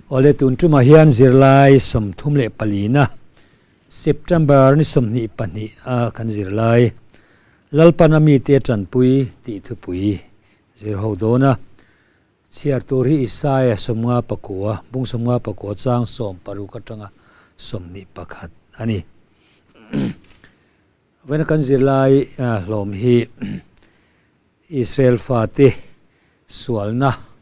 Awle tun tumah hian zirlai 34na September ni 22 a kan zirlai Lalpana mite tanpui tih thupui zir ho dawn a. Chhiar tur hi Isaia 59, bung 59 chang 60 atanga 21 a ni. Vawiina kan zirlai hlawm hi Israel fate sualna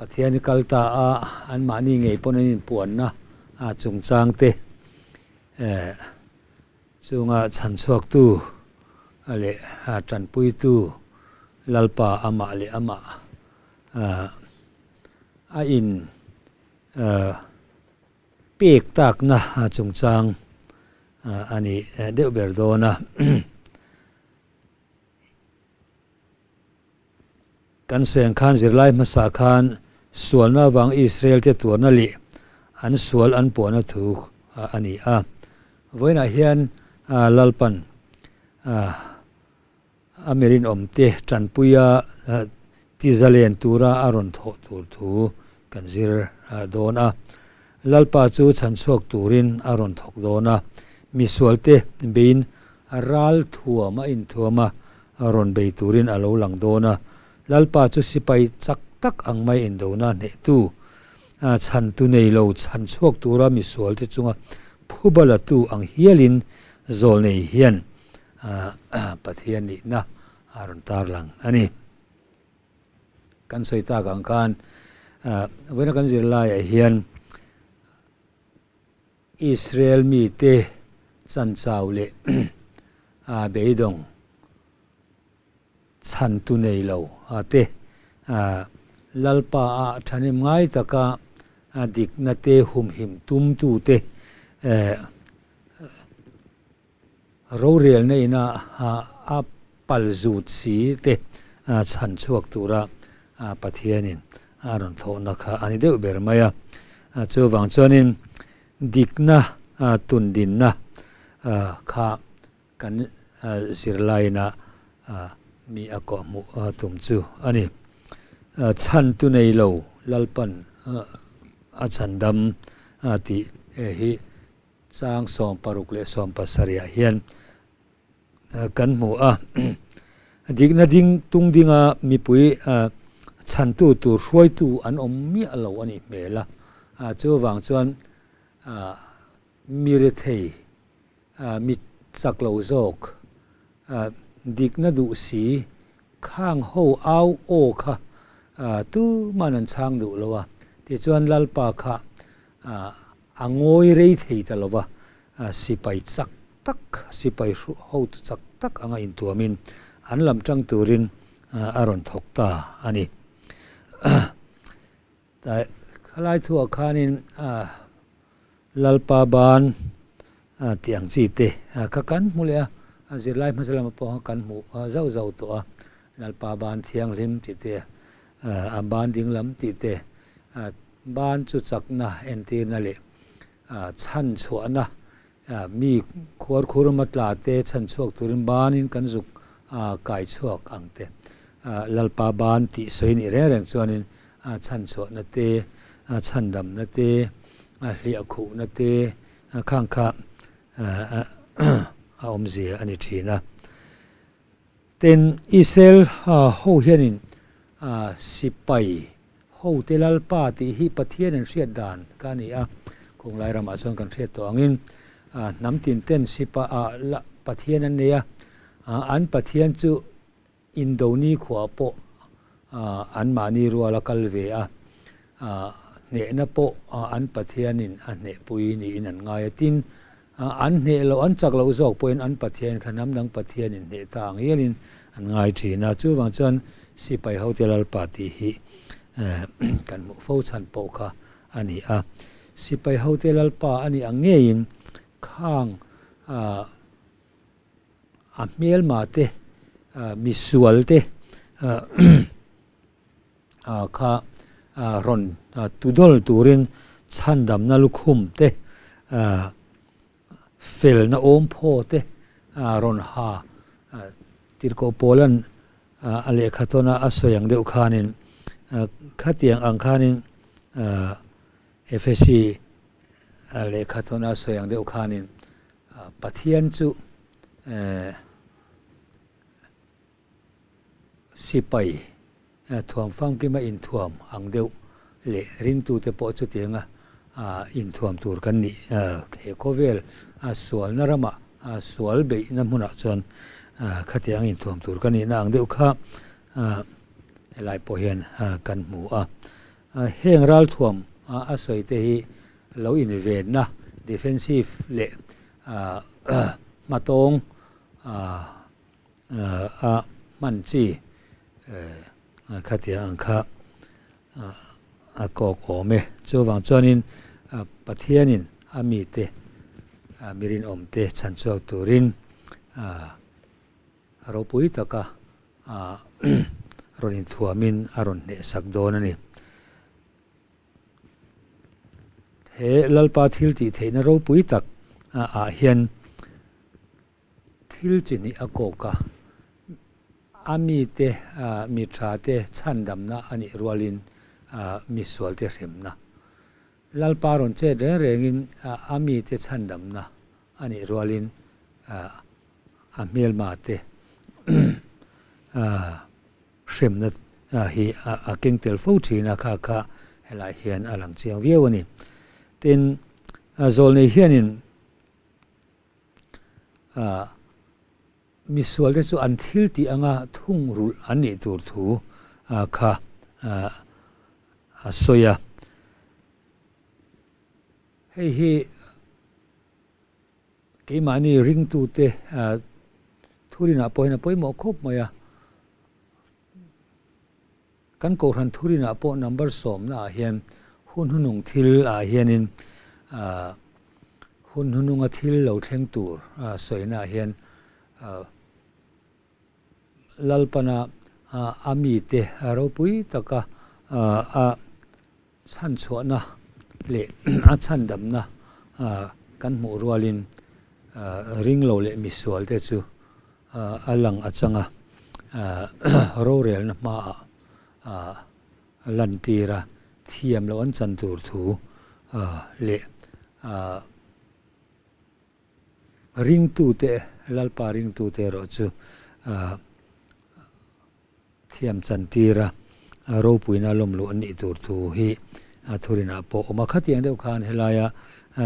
Pathian i kal ta a, anmahni ngei pawn an inpuanna chungchang te chunga chhanchhuaktu leh tanpuitu Lalpa amah leh amah a in pek takna chungchang a ni deuh ber dawn a. Kan sawi ang khan zirlai hmasa khan sualna avang Israel te tuarna leh an sual an puahna thu a ni a. Vawiinah hian Lalpan a mirinawmte tanpuia tizalen tura a rawn thawh tur thu kan zir dawn a. Lalpa chu chhanchhuak turin a rawn thawk dawn a, misualte beiin ral thuam a inthuam a, rawn bei turin a lo lang dawn a. Lalpa chu sipai chak tak ang mai indona hnehtu, chhantu nei lo chhanchhuak tura misualte chunga phuba latu ang hialin zawl nei hian Pathian nihna a rawn tarlang a ni. Kan sawi tak ang khan vawiina kan zirlaiah hian Israel mite chanchau leh beidawng chhantu nei lo te Lalpa a thahnem ngai taka dikna te humhim tumtute Rorelna ina a pal zut si te chhan chhuak tura Pathianin a rawn thawhna kha a ni deuh ber mai a. Chuvang chuanin dikna tundinna kha kan zirlaina mi a kawhhmuh tum chu a ni. Chhantu nei lo Lalpan a chhandam tih hi Chang 60 leh 70 ah hian kan hmu a. Dikna ding tung dinga mipui chhantu tur hruaitu an awm miah lo a nih hmel a. Chuvang chuan mi rethei, mi chak lo zawk, dikna duh si khang ho au aw kha tuman an chhang duh lo a. Tichuan Lalpa kha A ngawi rei thei ta lo va, sipai chak tak, sipai hotu chak tak anga intuamin an lam tang turin a rawn thawk ta a ni. Khalai thuah khanin Lalpa ban tih ang chi te kha kan hmu leh a, a zirlai hmasa lamah pawh khan kan hmuh zauh zauh tawh a, Lalpa ban thianghlim tih te, a ban dinglam tih te, Ban chu chakna entirna leh chhanchhuahna mi khuarkhurma tla te chhanchhuak turin banin kan zuk kai chhuak ang te. Lalpa ban tih sawi nih reng reng chuanin chhanchhuahna te, chhandamna te, hliahkhuhna te khang kha a awmzia a ni thin a. Tin, Israel ho hianin sipai hote Lalpa tih hi Pathian an hriat dan ka ni a, kawng lai ramah chuan kan hriat tawh angin hnam tin ten sipa Pathian an nei a, an Pathian chu Indoni khuah pawh anmahni rual a kal ve a, hnehna pawh an Pathianin a hnehpui niin an ngai a. Tin, an hneh loh, an chak loh zawk pawhin an Pathian kha hnam dang Pathianin hneh ta ang hialin an ngai thin a. Chuvang chuan sipai hote Lalpa tih hi kan hmuh fo chhan pawh kha a ni a. Sipai hote Lalpa a nih ang ngeiin khang a hmelma te, misual te kha rawn tudawl turin chhandamna lukhum te, felna awmphaw te rawn ha Tirhkoh Paula'n a lehkha tawna a sawi ang deuh khanin khatiang ang khanin. Efesi lehkha tawna sawi ang deuh khanin Pathian chu sipai thuam famkima inthuam ang deuh leh ringtute pawh chutianga inthuam tur kan nih he khawvel sualna ramah sual beihna hmunah chuan khatiang inthuam tur kan nihna ang deuh kha helai pawh hian kan hmu a. Heng ralthuam a sawi te hi lo invenna, defensive, leh hmatawng a hman chi khatiang ang kha a kawk awm e. Chuvang chuanin Pathianin a mite mi rinawmte chhanchhuak turin ropui taka rawn inthuamin a rawn hnehsak dawn a ni. He Lalpa thil tih theihna ropui tak ah hian thil chi hnih a kawk a, a mite mi tha te chhandamna a nih rualin mi sualte hremna. Lalpa rawn chet reng rengin a mite chhandamna a nih rualin a hmelma te hremna hi a keng tel fo thin a, kha kha helai hian a lang chiang viau a ni. Tin, zawlnei hianin misual te chu an thil tih anga thungrulh an nih tur thu kha a sawi a. Hei hi Keimahni ringtute thurinah pawh hian a pawimawh khawp mai a. Kan Kohhran thurinah pawh number sawmnaah hian hun hunung thil ah hianin hun hununga thil lo thleng tur sawinaah hian Lalpana a mite ropui taka a Chhanchhuahna leh a chhandamna kan hmuh rualin ringlo leh misualte chu a lang a chang a, rorelna hmaah lantir a, thiam loh an chan tur thu leh ringtute, Lalpa ringtute erawh chu Thiam chantir a, ropuina lawm luh an nih tur thu hi thurinah pawh awm a. Khatiang deuh khan helaia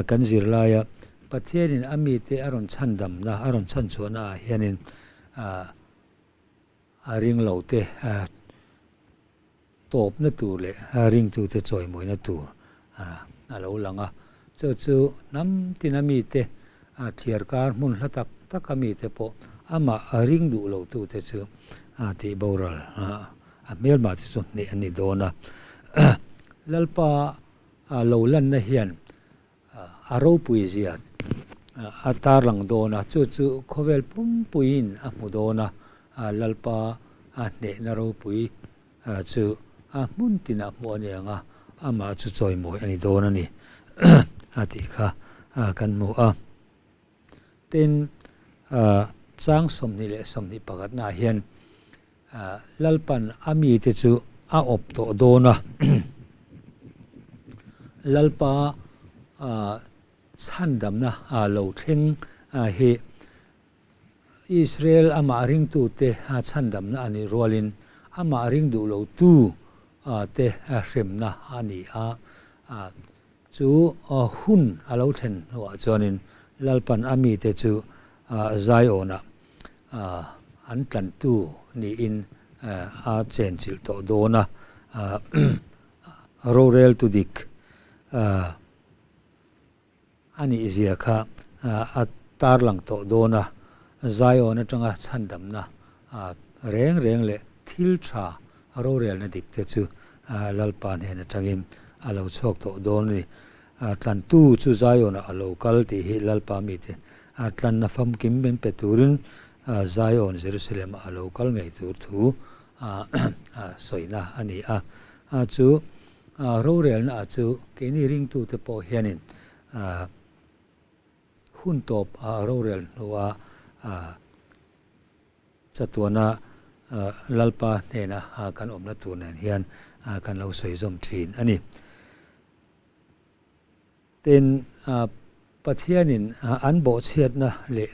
kan zirlaia Pathianin a mite a rawn chhandamna, a rawn chhanchhuahna ah hianin a ringlote tawpna tur leh ringtute chawimawina tur a lo lang a. Chu chu hnam tina mite thliarkar hmun hla tak taka mite pawh amah ring duh lotute chu tih boral a hmelmah te chu hneh a ni dawn a. Lalpa lo lanna hian a ropui zia a tarlang dawn a, chu chu khawvel pumpuiin a hmu dawn a, Lalpa hnehna ropui chu a hmun tinah hmuh a ni ang a, amah chu chawimawi a ni dawn a ni a tih kha kan hmu a. Tin, chang 21 naah hian Lalpan a mite chu a awp tawh dawn a, Lalpa chhandamna lo thleng hi Israel amah ringtute chhandamna a nih rualin amah ring duh lotu te hremna a ni a. Chu hun a lo thlen hnuah chuanin Lalpan a mite chu Zion-ah an tlantu niin a chenchilh tawh dawn a, roreltu dik A nih zia kha a tarlang tawh dawn a, Zion atanga chhandamna reng reng leh thil tha rorelna dik te chu Lalpa hnen atangin a lo chhuak tawh dawn a ni. Tlantu chu Zion-ah a lo kal tih hi Lalpa mite tlanna famkim min pe turin Zion, Jerusalem-ah a lo kal ngei tur thu sawina a ni a. Chu Rorelna ah chu keini ringtute pawh hianin hun tawp rorel hnua chatuana Lalpa hnena kan awmna tur nen hian kan lo sawi zawm thin a ni. Tin, Pathianin an bawhchhiatna leh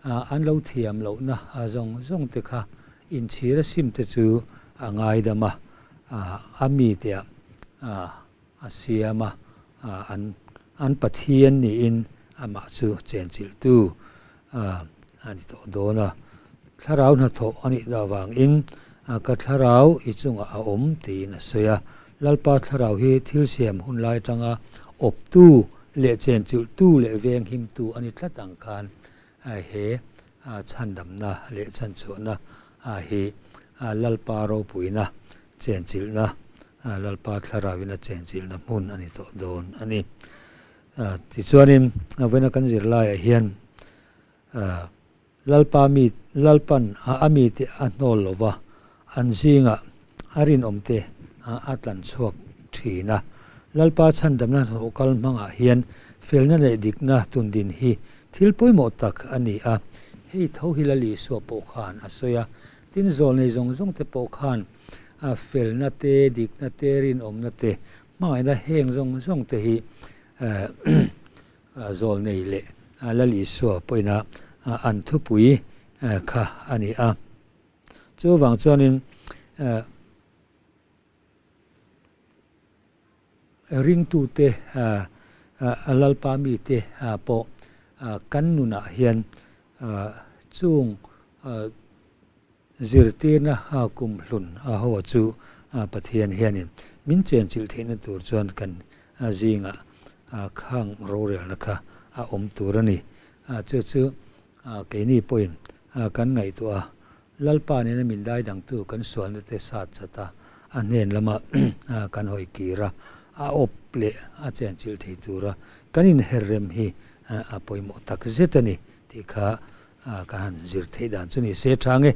an lo thiam lohna zawng zawng te kha inchhir a sim te chu a ngaidam a, a mite ah a siam a, an Pathian niin amah chu chenchilhtu a ni tawh dawn a. Thlarau hnathawh a nih dah vangin ka thlarau i chungah a awm tiin a sawi a. Lalpa thlarau hi thil siam hun lai atanga awptu leh chenchilhtu leh venghimtu a ni tlat ang khan he chhandamna leh chhanchhuahna hi Lalpa ropuina chenchilhna, Lalpa thlarauin a chenchilhna hmun a ni tawh dawn a ni. Tichuanin vawiina kan zirlaiah hian Lalpa mi, Lalpan a mite a hnawl lo va, an zingah a rinawmte a tlan chhuak thin a. Lalpa chhandamna hnathawh kal hmangah hian felna leh dikna tundin hi thil pawimawh tak a ni a. Hei tho hi Lal Isua pawh khan a sawi a, tin zawlnei zawng zawngte pawh khan felna te, dikna te, rinawmna te, hmangaihna heng zawng zawngte hi Zawlnei leh Lal Isua pawhin an thupui kha a ni a. Chuvang chuanin ringtute Lalpa mite pawh kan nunah hian chung Zirtirna kum hlun a ho chu Pathian hianin min chenchilh theihna tur chuan kan zingah khang rorelna kha a awm tur a ni. Chu chu keini pawhin kan ngaihtuah a, Lalpa nena min daidangtu kan sualna te sat chat a, a hnen lama kan hawi kir a, a awp leh a chenchilh thei tura kan inherrem hi a pawimawh tak zet a ni tih kha Ka han zir theih dan chu ni se tha nge.